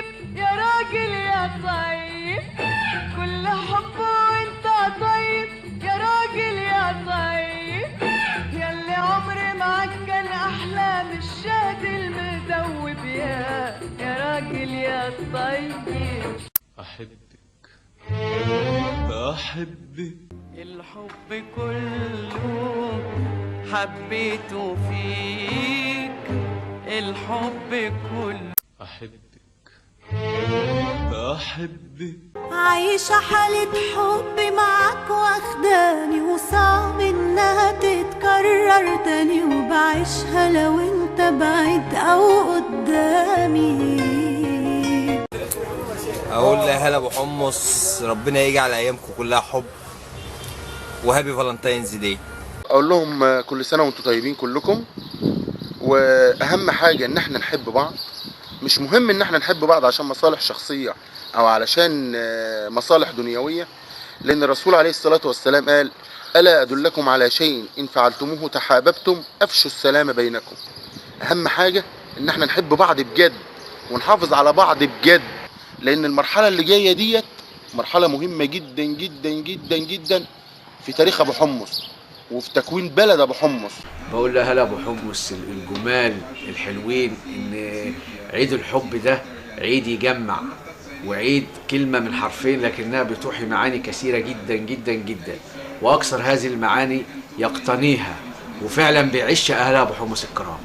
طيب يا راجل يا طيب، كل حب وانت طيب يا راجل يا طيب، ياللي عمري معاك كان احلى من الشهد المدوب يا راجل يا طيب. أحبك أحبك الحب كله حبيته فيك، الحب كله. أحبك أحبك. عايشة حالة حب معاك واخداني، وصعب انها تتكرر تاني، وبعيشها لو انت بعيد او قدامي. اقول لأهل ابو حمص ربنا يجعل ايامكم كلها حب، و happy Valentine's Day. اقول لهم كل سنة وانتم طيبين كلكم، واهم حاجة ان احنا نحب بعض. مش مهم ان احنا نحب بعض عشان مصالح شخصية او علشان مصالح دنيوية، لان الرسول عليه الصلاة والسلام قال: الا ادلكم على شيء ان فعلتموه تحاببتم، افشوا السلام بينكم. اهم حاجة ان احنا نحب بعض بجد ونحافظ على بعض بجد، لان المرحلة اللي جاية ديت مرحلة مهمة جدا جدا جدا جدا في تاريخ ابو حمص وفي تكوين بلد ابو حمص. بقول لها هلا ابو حمص الجمال الحلوين، ان عيد الحب ده عيد يجمع، وعيد كلمة من حرفين لكنها بتوحي معاني كثيرة جدا جدا جدا، واكثر هذه المعاني يقتنيها وفعلا بيعيش اهلها ابو حمص الكرام.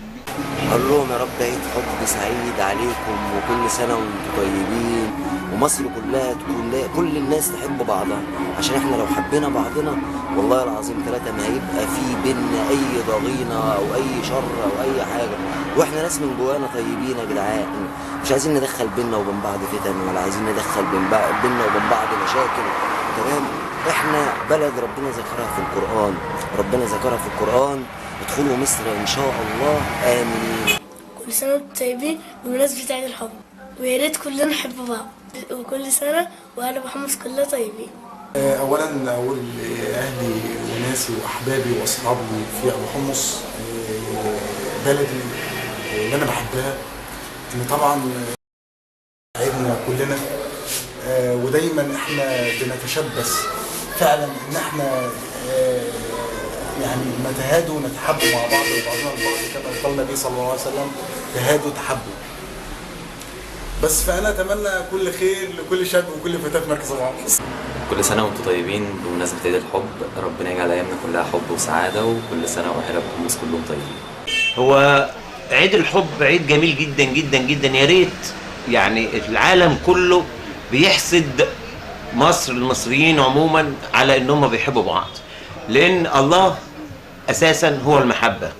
اقول لهم يا رب عيد حب سعيد عليكم، وكل سنة وانتم طيبين، ومصر كلها تكون كل الناس تحب بعضها، عشان احنا لو حبينا بعضنا والله العظيم ثلاثة ما هيبقى في بينا اي ضغينه او اي شر او اي حاجة، واحنا ناس من جوانا طيبين يا جدعان، مش عايزين ندخل بينا وبين بعض فتن، ولا عايزين ندخل بينا وبين بعض مشاكل. تمام؟ احنا بلد ربنا ذكرها في القرآن، ربنا ذكرها في القرآن، ادخلوا مصر ان شاء الله امنين. كل سنة وانتم طيبين بمناسبة عيد الحب، ويا ريت كلنا نحب بعض، وكل سنة واهل ابو حمص كلها طيبين. اولا اقول لاهلي وناسي واحبابي واصحابي في ابو حمص، بلدي اللي انا بحبها، ان طبعا عيدنا كلنا، ودايما احنا بنتشبث فعلا ان احنا يعني نتهادوا ونتحبوا مع بعض وبعضنا البعض، كما قال النبي صلى الله عليه وسلم: تهادوا تحبوا. بس فانا اتمنى كل خير لكل شاب وكل فتاة في مركز ابو حمص. كل سنة وانتم طيبين بمناسبة عيد الحب، ربنا يجعل أيامنا كلها حب وسعادة، وكل سنة وأهل أبو حمص كلهم طيبين. هو عيد الحب عيد جميل جدا جدا جدا، يا ريت يعني العالم كله بيحسد مصر، المصريين عموما، على ان هم بيحبوا بعض، لان الله اساسا هو المحبة،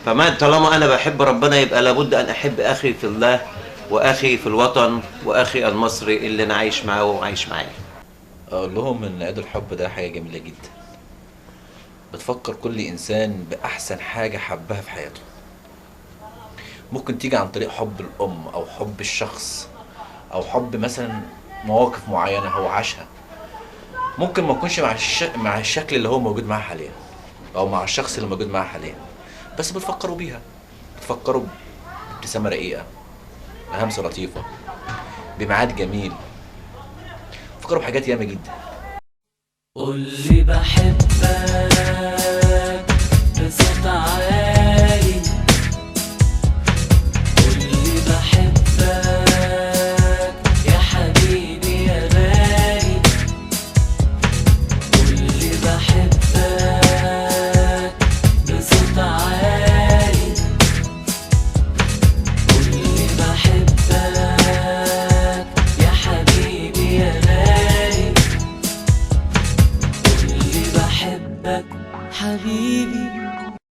فما طالما انا بحب ربنا يبقى لابد ان احب اخي في الله واخي في الوطن واخي المصري اللي انا عايش معاه وعايش معايا. اقول لهم ان عيد الحب ده حاجة جميلة جدا، بتفكر كل انسان باحسن حاجة حبها في حياته. ممكن تيجي عن طريق حب الام او حب الشخص او حب مثلا مواقف معينة هو عاشها، ممكن ما يكونش مع الشكل اللي هو موجود معاه حاليا او مع الشخص اللي موجود معاه حاليا، بس بتفكروا بيها، بتفكروا بابتسامة رقيقه، بهمسه لطيفة، بميعاد جميل، بتفكروا بحاجات ياما جدا. قولي بحبك.